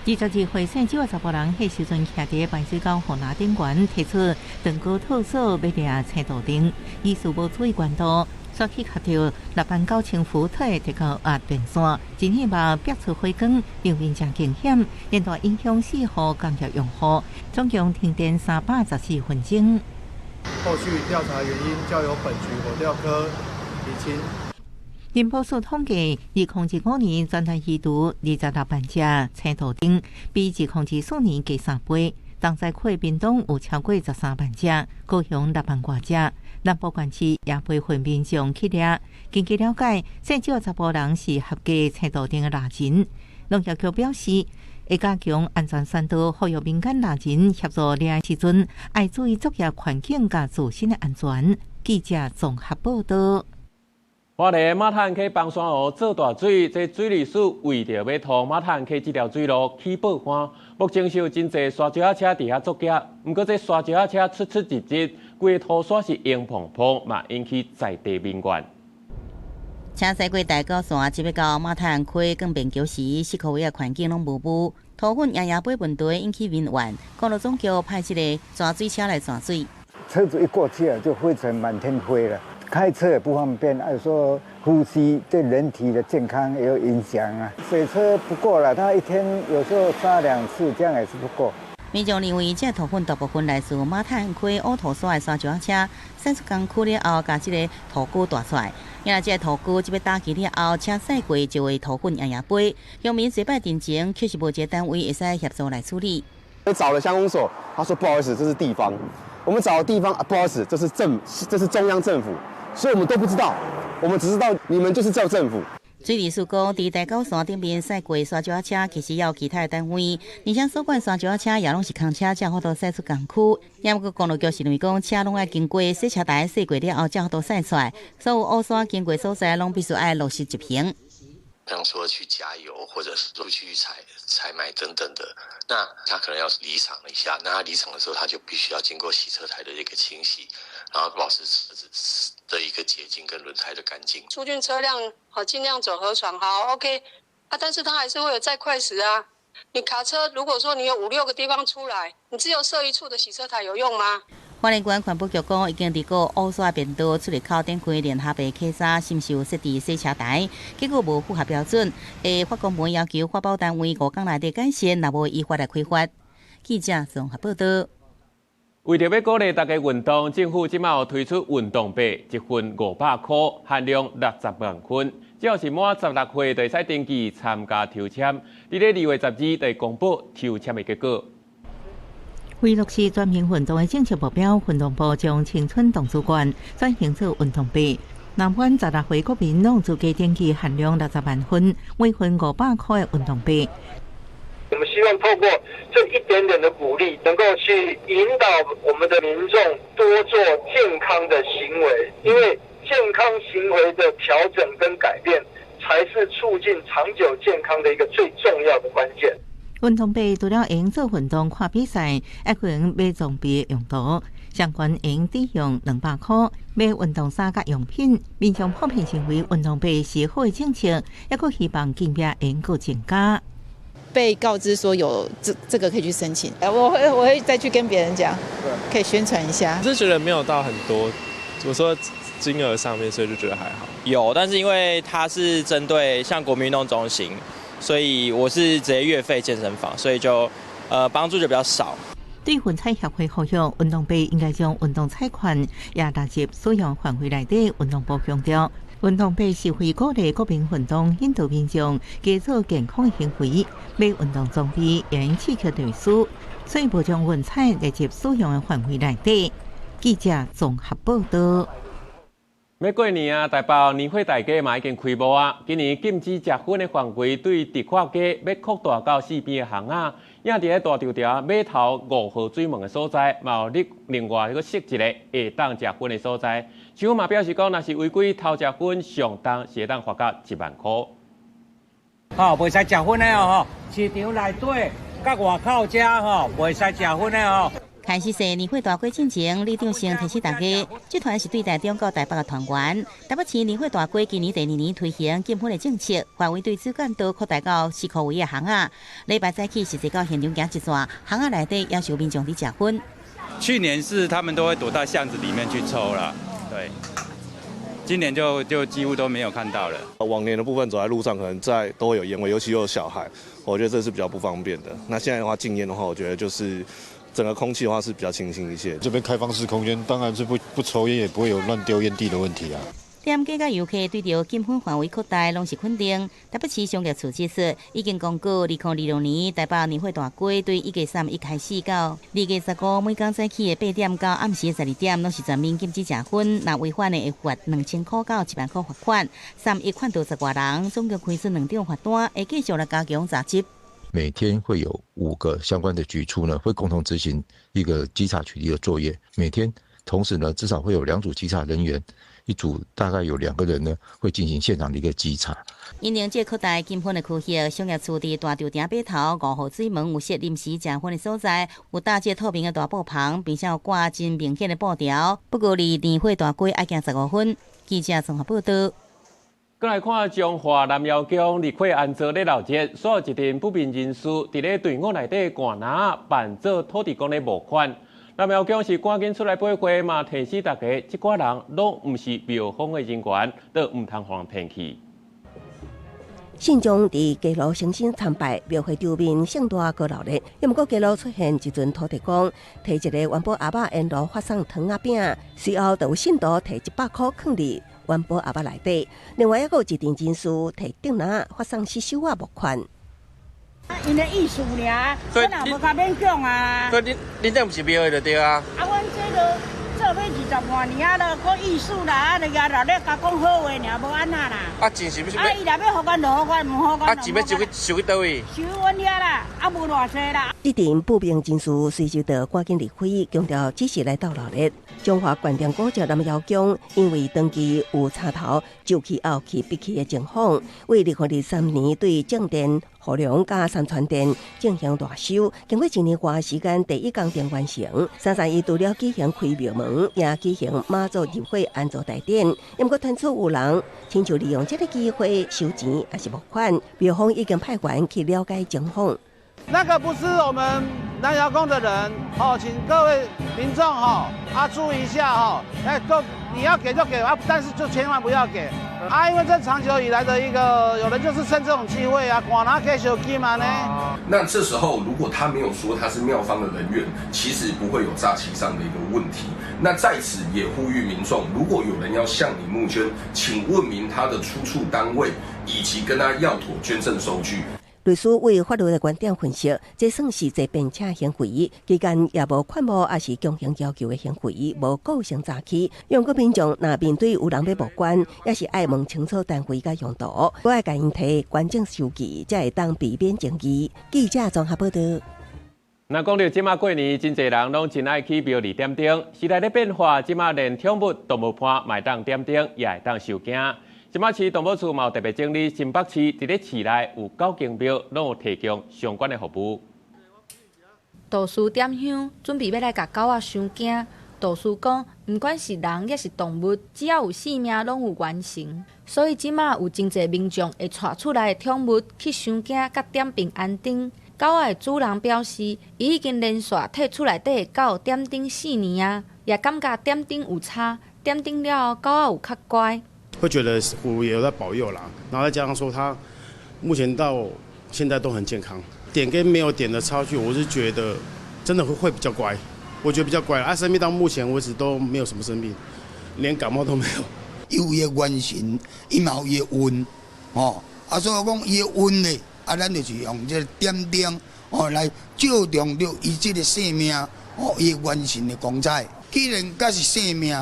22歲姓周的查埔人，彼時陣徛佇排水溝護欄頂懸，提出長篙套索欲掠青路燈，疑似無注意懸度，煞去磕著6萬9000伏特的高壓電線，真希望逼出火光，場面誠驚險，連帶影響4戶工業用戶，總共停電314分鐘。後續調查原因交由本局火調科釐清。林保署統計，2025年全台移除26萬隻青路燈，比2024年加3倍。東在區屏東有超過13萬隻，高雄6萬外隻。南部縣市也培訓民眾去掠。根據了解，姓周查埔人是合格青路燈的獵人。農業局表示，會加強安全宣導，呼籲民間獵人協助掠的時陣，愛注意作業環境佮自身的安全。記者綜合報導。花蓮馬坦溪崩山湖做大水，這水利署為著欲通馬坦溪這條水路起報岸，目前是有真濟沙石仔車佇遐作業。毋過這沙石仔車出出入入，規个土沙是硬蓬蓬，嘛引起在地民怨。車駛過大甲線，這欲到馬坦溪鋼便橋時，四箍圍的環境攏霧霧，土粉掖掖飛問題引起民怨。公路總局派這個鑽水車來鑽水。車子一過去啊，就灰塵滿天飛了。開車也不方便，還說呼吸對人體的健康也有影響啊。水車不夠了，他一天有時候刷兩次，這樣也是不夠。民眾認為，這土粉大部分來自馬坦溪烏土沙的沙石車，駛出工區了後，共這个土膏帶出來。因為這个土膏這欲打起了後，車駛過就會土粉掖掖飛。鄉民濟擺陳情，確實無一个單位會使協助來處理。找了鄉公所，他說不好意思，這是地方。我們找的地方啊，不好意思，這是中央政府。所以我們都不知道，我們只知道你們就是叫政府。水利署講，佇大甲線頂面駛過沙石車，其實也有其他的單位，而且所管沙石車也攏是空車，才有法度駛出工區。也毋過公路局是認為講，車攏愛經過洗車台洗過了後，才有法度駛出來。所有烏沙經過所在，攏必須愛落實執行。像說去加油，或者是出去採買等等的，那他可能要離場一下。那他離場的時候，他就必須要經過洗車台的一個清洗，然後保持車子的一個潔淨跟輪胎的乾淨。出運車輛好，盡量走河床，好 OK 啊，但是他還是會有載塊石啊。你卡車如果說你有五六個地方出來，你只有設一處的洗車台有用嗎？花蓮縣環保局講，已經佇個烏沙便道出入口頂開聯合的稽查，是毋是有設置洗車台？結果無符合標準，會發公文要求發包單位5工內底改善，若無依法來開罰。記者綜合報導。為著欲鼓勵大家運動，政府這馬有推出運動幣，一份500箍，限量60萬份。只要是滿16歲，就會使登記參加抽籤。佇咧2月12就會公布抽籤的結果。為落實全民運動的政策目標，運動部將青春動資券轉型做運動幣。若滿16歲國民攏有資格登記限量60萬份，每份500箍的運動幣。我們希望透過這一點點的鼓勵，能夠去引導我們的民眾多做健康的行為，因為健康行為的調整跟改變，才是促進長久健康的一個最重要的關鍵。運動幣除了會用做運動、看比賽，還可能買裝備的用途。相關會用抵用200箍買運動衫佮用品。民眾普遍認為運動幣是好的政策，抑閣希望金額會閣增加。被告知說有這個可以去申請，我會再去跟別人講，可以宣傳一下。我是覺得沒有到很多，我說金額上面，所以就覺得還好。有，但是因為它是針對像國民運動中心，所以我是直接月費健身房，所以就幫助就比較少。對運彩協會呼籲，運動部應該將運動彩券也納入使用範圍內底。運動部強調，運動部是為鼓勵國民運動，引導民眾加做健康的行為，買運動裝備也應刺激對數，所以無將運彩列入使用的範圍內底。記者綜合報道。欲過年啊，台北年貨大街嘛已經開幕啊！今年禁止食薰的範圍對迪化街欲擴大到四邊的巷仔，也佇咧大稻埕碼頭5號水門的所在，嘛有另外閣設一个會當食薰的所在。市府嘛表示講，若是違規偷食薰，上重是會當罰到1萬箍。吼，袂使食薰的哦，吼，市場內底佮外口遮吼，袂使食薰的哦。開始踅年貨大街進前，里長先提醒大家，這團是對台中到台北的團員。台北市年貨大街今年第二年推行禁薰的政策，範圍對主幹道擴大到四箍圍的巷仔。禮拜早起實際到現場行一轉，巷仔內底也是有民眾佇食薰。去年是他們都會躲到巷子裡面去抽啦，對。今年就幾乎都沒有看到了。往年的部分走在路上，可能在都會有煙味，尤其有小孩，我覺得這是比較不方便的。那現在的話禁煙的話，我覺得就是整個空氣的話是比較清新一些。這邊開放式空間，當然是不抽煙，也不會有亂丟煙蒂的問題啊。店家佮遊客對著禁薰範圍擴大，攏是肯定。台北市商業處指出，已經公告2026年台北年貨大街對1月31開始到2月15，每工早起的8點到暗時的12點，攏是全面禁止食薰。若違反的會罰2000箍到1萬箍罰款。三一勸導10外人，總共開出2張罰單，會繼續來加強查緝。每天會有5個相關的局處呢，會共同執行一個稽查取締的作業。每天同時呢，至少會有2組稽查人員，一組大概有2個人呢，會進行現場的一個稽查。因應這擴大禁薰的區域，商業處佇大稻埕碼頭5號水門有設臨時食薰的所在，有搭這透明的大布棚，並且有掛真明顯的布條。不過離年貨大街愛行15分。記者綜合報道。閣來看彰化南瑤宮立會安座咧鬧熱，所有一陣不明人士佇咧隊伍內底灌籃扮做土地公咧募款。南瑤宮是趕緊出來回話，嘛提醒大家，這寡人攏毋是廟方的人員，都毋通予人騙去。信眾佇街路誠心參拜，廟會場面盛大閣鬧熱。猶毋過街路出現一尊土地公，提一個元寶盒仔沿路發送糖仔餅，隨後就有信徒提100箍囥佇元寶盒仔內底。另外，猶閣有一陣人士提竹籃發送死守仔募款。𪜶的意思爾，我若無共勉強啊。所以恁這毋是廟的就對啊。啊，阮這都做欲20外年啊，都閣意思啦，啊，就也熱咧共講好話爾，無按怎啦。啊，錢是欲啊，伊若欲予阮就予阮，毋予阮。啊，錢欲收去佗位？收阮遐啦，啊，無偌濟啦。這陣不明人士隨時就趕緊離開，強調只是來鬥鬧熱。彰化縣定古蹟南瑤宮因為長期有插頭就去後去閉去的情況，為2023年對正殿、護梁佮三川殿進行大修，經過一年外時間，第一工程完成。331除了舉行開廟門，也舉行媽祖入會安座大典。毋過傳出有人親像利用這個機會收錢，抑是募款，廟方已經派員去了解情況。那個不是我們南瑤宮的人，哦，請各位民眾哈啊注意一下哈，哎，都你要給就給啊，但是就千萬不要給啊，因為這長久以來的一個，有人就是趁這種機會啊，廣拿給手機嘛呢。那這時候如果他沒有說他是廟方的人員，其實不會有詐欺上的一個問題。那在此也呼籲民眾，如果有人要向你募捐，請問明他的出處單位，以及跟他要妥捐贈收據。律師為法律的觀點分析，這算是坐便車行為，期間也無勸募，抑是強行要求的行為，無構成詐欺。猶閣民眾若面對有人欲募捐，也是愛問清楚單位佮用途，閣愛共𪜶提捐贈收據，才會當避免爭議。記者綜合報道。若講著這馬過年，真濟人攏真愛去廟裡點燈。時代咧變化，這馬連寵物動物伴嘛會當點燈，也會當收驚。新北市動保處嘛有特別整理，新北市佇咧市內有9間廟，攏有提供相關的服務。道士點香，準備欲來共狗仔收驚。道士講，毋管是人抑是動物，只要有性命，攏有元神。所以這馬有真濟民眾會帶厝內的寵物去收驚，佮點平安燈。狗仔的主人表示，伊已經連續替厝內底的狗點燈4年啊，也感覺點燈有差。點燈了後，狗仔有較乖。會覺得虎爺有在保佑啦，然後再加上說，它目前到現在都很健康。點跟沒有點的差距，我是覺得真的會比較乖，我覺得比較乖。啊，生病到目前為止都沒有什麼生病，連感冒都沒有。有伊的元神，伊嘛有伊的運，吼。啊，所以講伊的運咧，啊，咱就是用這個點燈，哦，來照亮著伊這個生命，哦，伊的元神的光彩。既然佮是生命，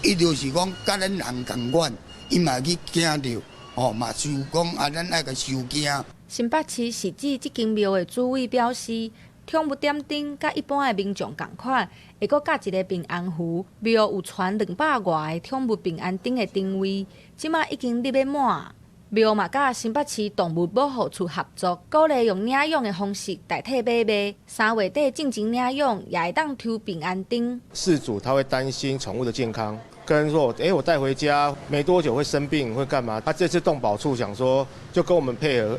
伊就是講佮咱人仝款，伊嘛去驚著，哦，嘛想講啊，咱愛共收驚。新北市市指這間廟的主委表示，寵物點燈佮一般的民眾仝款，會閣加一个平安符。廟有傳200外个寵物平安燈的燈位，這馬已經立欲滿。廟嘛佮新北市動物保護處合作，鼓勵用領養的方式代替買賣。3月底進前領養，也會當抽平安燈。飼主他會擔心寵物的健康，跟說，欸，我帶回家沒多久會生病，會幹嘛？他這次動保處想說，就跟我們配合，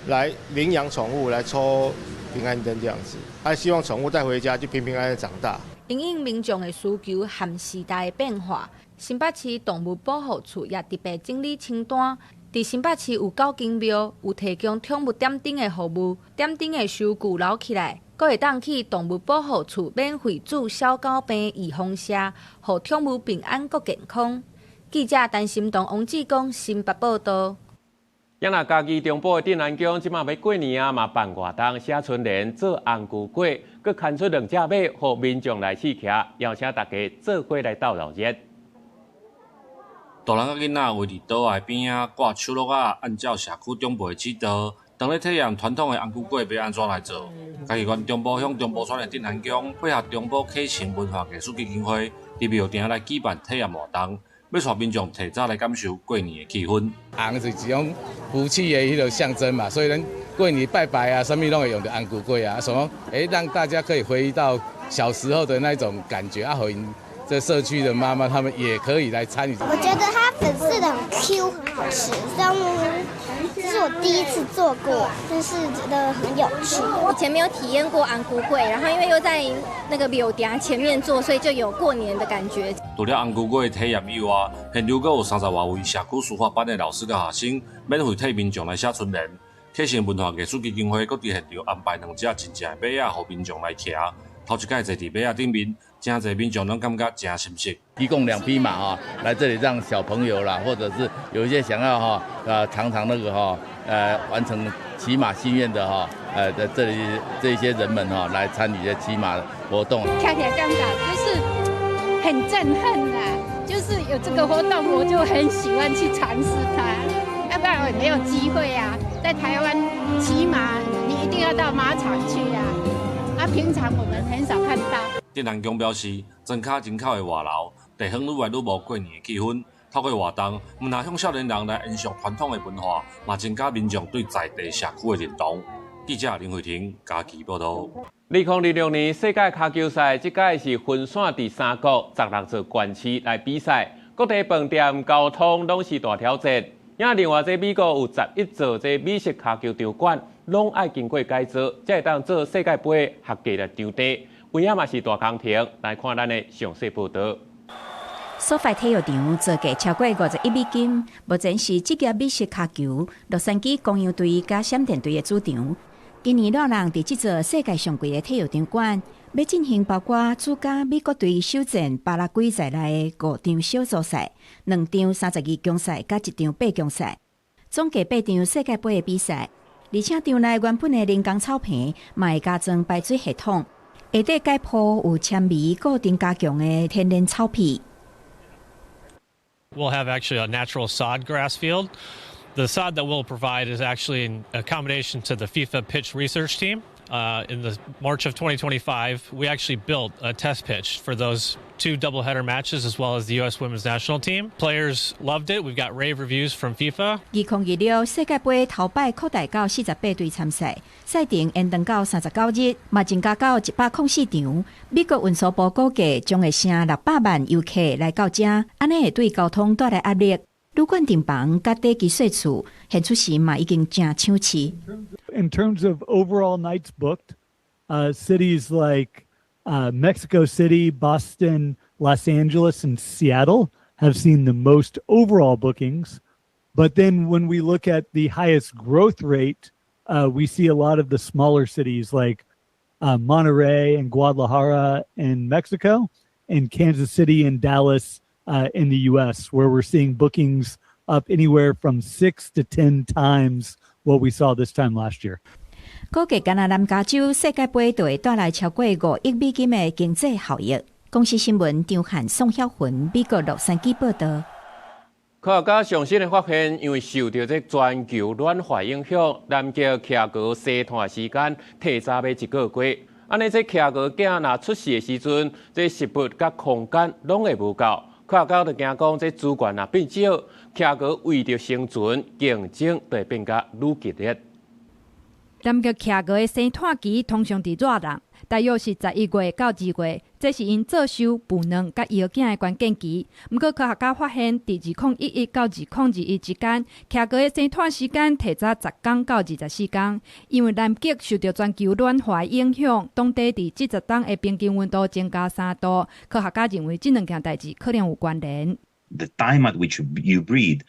來領養寵物，來抽平安燈這樣子。他希望寵物帶回家就平平安安長大。因應民眾的需求和時代的變化，新北市動物保護處也特別整理清單。佇新北市有九間廟有提供寵物點燈的服務，點燈的收據留起來，閣會當去動物保護處免費注小狗病預防射，予寵物平安閣健康。記者陳心彤、王志剛新北報道。咱若嘉義中部的鎮瀾宮，這馬欲過年啊，嘛辦活動，寫春聯、做紅龜粿，閣牽出兩隻馬，予民眾來試騎，邀請大家做伙來鬥鬧熱。大人佮囡仔圍佇桌仔邊仔掛手橐仔，按照社區長輩指導，當咧體驗傳統的紅龜粿欲按怎來做。嘉義縣中部鄉中部村的鎮瀾宮配合中部啟晴文化藝術基金會，佇廟埕來舉辦體驗活動，欲帶民眾提早來感受過年的氣氛。紅是一種福氣的彼個象徵嘛，所以咱過年拜拜啊，啥物攏會用著紅龜粿啊，什麼讓大家可以回憶到小時候的那種感覺啊，予𪜶這社區的媽媽，他們也可以來參與。我覺得它粉絲的很 Q，很好吃。雖然這是我第一次做過，但是覺得很有趣。以前沒有體驗過紅龜粿，然後因為又在那個廟埕前面做，所以就有過年的感覺。除了紅龜粿體驗以外，現場閣有30外位社區書法班的老師佮學生，免費替民眾來寫春聯。啟晴文化藝術基金會閣佇現場安排兩隻真正的馬仔，予民眾來騎。頭一擺坐佇馬仔頂面，誠濟民眾攏感覺誠親切。提供兩匹馬哈，來這裡讓小朋友啦，或者是有一些想要哈，嘗嘗那個哈，完成騎馬心願的哈，在這裡這些人們哈，來參與這騎馬活動。看起來感覺就是很震撼啊！就是有這個活動，我就很喜歡去嘗試它，要不然我也沒有機會啊。在台灣騎馬，你一定要到馬場去啊。啊，平常我們很少看到。鎮瀾宮表示，莊跤人口會外流，地方愈來愈無過年的氣氛。透過活動，毋但向少年人來延續傳統的文化，嘛增加民眾對在地社區的認同。記者林慧婷嘉義報道。2026年世界跤球賽，這擺是分散佇三國16座縣市來比賽，各地飯店、交通攏是大挑戰。也另外，這美國有11座這美式跤球場館，攏愛經過改造，才會當做世界盃合格的場地。有影嘛是大工程，來看咱的詳細報道。 SoFi 體育場造價超過50億美金，目前是職業美式跤球洛杉磯公羊隊佮閃電隊的主場。今年老人佇這座世界上貴的體育場館，欲進行包括主佮美國隊首戰巴拉圭在內的五場小組賽、兩場32強賽佮一場八強賽，總計八場世界盃的比賽。而且場內原本的人工草坪，嘛會加裝排水系統，下底改鋪有纖維固定加強的天然草皮。 We'll have actually a natural sod grass field. The sod that we'll provide is actually an accommodation to the FIFA pitch research team. In the March of 2025, we actually built a test pitch for those two doubleheader matches as well as the U.S. Women's National Team. Players loved it. We've got rave reviews from FIFA. 2026世界盃頭擺擴大到48隊參賽，賽程延長到39日，嘛增加到104場。美國運輸部估計將會成600萬遊客來到遮，按呢會對交通帶來壓力。旅館訂房佮短期稅厝，現出時嘛已經誠搶市。 In terms of overall nights booked, cities like Mexico City, Boston, Los Angeles and Seattle have seen the most overall bookings. But then when we look at the highest growth rate, we see a lot of the smaller cities like Monterrey and Guadalajara in Mexico and Kansas City and Dallas in the US, where we're seeing bookings up anywhere from 6 to 10 times what we saw this time last year. 估計干焦南加州世界盃就會帶來超過5億美金的經濟效益。公視新聞張漢宋曉雲美國洛杉磯報道。科學家上新的發現，因為受著這全球暖化影響，南極企鵝生湠的時間提早欲一個月。按呢，這企鵝囝若出世的時陣，這食物佮空間攏會無夠。科學家就驚講，這資源若變少，企鵝為著生存，競爭就會變甲愈激烈。南極企鵝的生湠期通常佇熱浪，大約是11月到2月，這是𪜶做壽、孵卵佮搖囝的關鍵期。毋過科學家發現，佇2011到2021之間，企鵝的生湠時間提早10天到24天。因為南極受著全球暖化影響，當地佇這十冬的平均溫度增加3度。科學家認為這兩件代誌可能有關聯。 The time at which you breed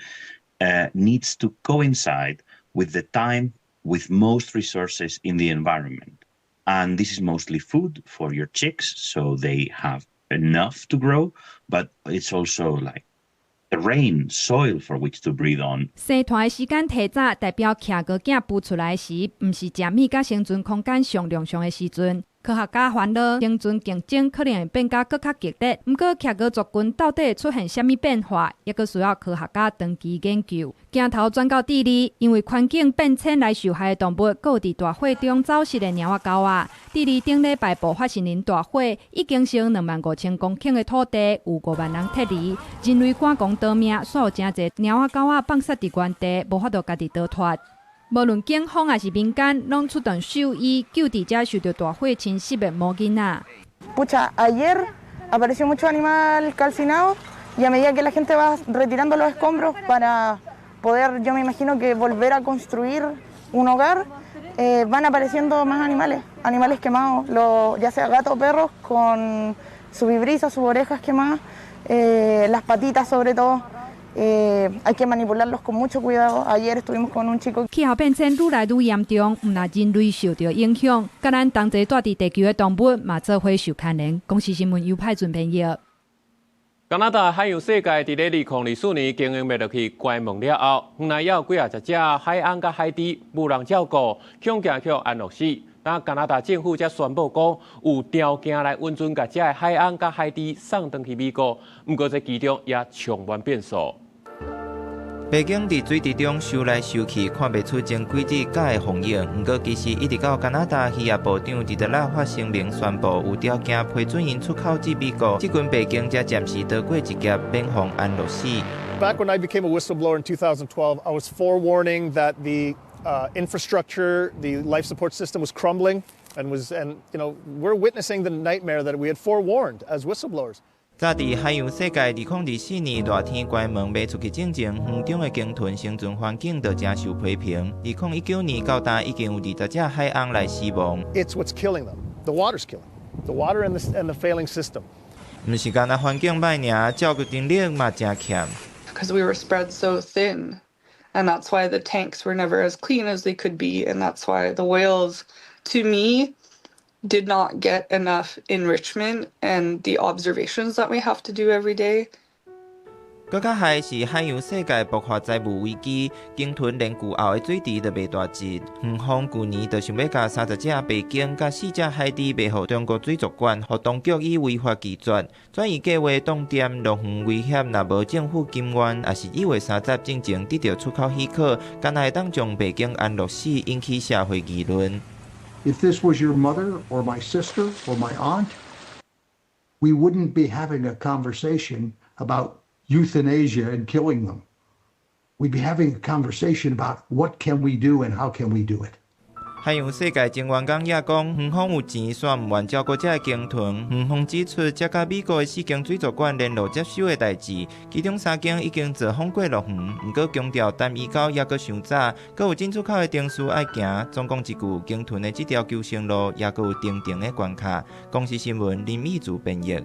needs to coincide with the time with most resources in the environment. And this is mostly food for your chicks, so they have enough to grow, but it's also like terrain, soil for which to breed on. 生湠的時間提早，代表企鵝囝孵出來時，毋是食物佮生存空間上量上的時陣。科學家煩惱生存競爭可能會變甲閣較激烈。毋過企鵝族群到底會出現啥物變化，猶閣需要科學家長期研究。鏡頭轉到智利，因為環境變遷來受害的動物，閣有佇大火中走失的貓仔狗仔。智利頂禮拜爆發森林大火，已經燒25,000公頃的土地，有5萬人撤離。人類趕狂逃命，煞有誠濟貓仔狗仔放殺佇原地，無法度家己逃脫。無論警方抑是民間，攏出動獸醫救治這受著大火侵襲的毛囡仔。 Pucha, ayer apareció mucho animal calcinado y a medida que la gente va retirando los escombros para poder, yo me imagino que volver a construir un hogar, van apareciendo más animales, animales quemados, ya sea gatos o perros con su vibrisa, sus orejas quemadas, las patitas sobre todo. Hay que manipularlos con mucho cuidado. Ayer estuvimos con un chico. 氣候變遷愈來愈嚴重，毋但人類受著影響，佮咱同齊住佇地球的動物嘛做伙受牽連。公視新聞尤派準編譯。加拿大海洋世界佇咧2024年經營袂落去關門了後，園內猶有幾仔十隻海鵪佮海豬無人照顧，恐驚予安樂死。但加拿大政府才宣布講，有條件來允准共這个海鵪佮海豬送轉去美國，毋過這其中也充滿變數。白鯨佇水池中游來游去，看袂出前幾日敢會紅影。毋過，其實一直到加拿大漁業部長26發聲明宣布，有條件批准𪜶出口至美國，這群白鯨才暫時逃過一劫，免予安樂死。 Back when I became a whistleblower in 2012, I was forewarning that the infrastructure, the life support system was crumbling, and we're witnessing the nightmare that we had forewarned as whistleblowers. 早佇海洋世界2024年熱天關門賣出去進前，園中的鯨豚生存環境就誠受批評。2019年到今已經有20隻海鵪來死亡。 It's what's killing them. The water's killing. The water and the failing system. 毋是干焦環境歹爾，照顧能力嘛誠欠。 Because we were spread so thin, and that's why the tanks were never as clean as they could be, and that's why the whales, to me, did not get enough enrichment and the observations that we have to do every day. 閣較害是海洋世界爆發債務危機，鯨豚連舊後的水池都袂大隻。園方舊年就想欲共30隻白鯨佮四隻海豬賣予中國水族館，予當局以違法拒絕。轉移計畫凍點樂園威脅，若無政府甘願，抑是1月30進前得著出口許可，敢若會當將白鯨安樂死，引起社會議論。 If this was your mother or my sister or my aunt, we wouldn't be having a conversation about euthanasia and killing them. We'd be having a conversation about what can we do and how can we do it. 海洋世界前員工也講，園方有錢，煞毋願照顧這个鯨豚。園方指出，這佮美國的四間水族館聯絡接收的代誌，其中三間已經做放過樂園，毋過強調單移到猶閣傷早，閣有進出口的程序愛行。總講一句，鯨豚的這條求生路猶閣有重重的關卡。公視新聞林義祖編譯。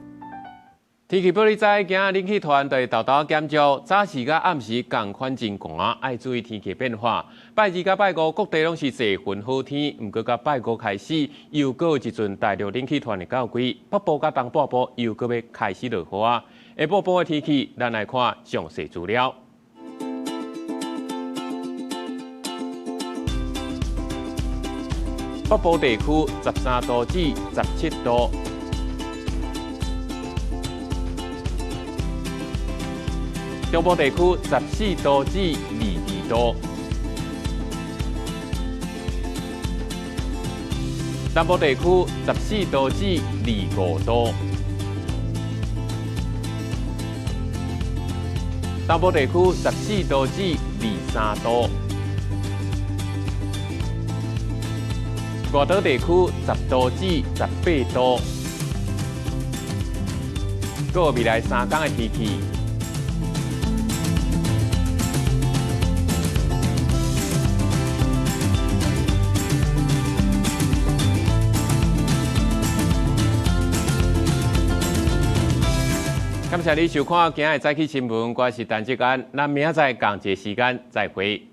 天氣報你知，今仔冷氣團就會沓沓減少，早時佮暗時仝款真寒，愛注意天氣變化。拜二佮拜五各地攏是濟雲好天，毋過到拜五開始，又閣有一陣大陸冷氣團會到位，北部佮東半部又閣欲開始落雨啊。下晡晡的天氣，咱來看詳細資料。北部地區13度至17度。中部地區14度至22度，南部地區14度至25度，東部地區14度至23度，外島地區10度至18度。閣有未來三工的天氣。感謝你收看今仔的早起新聞，我是陳志安，咱明仔載仝一个時間再會。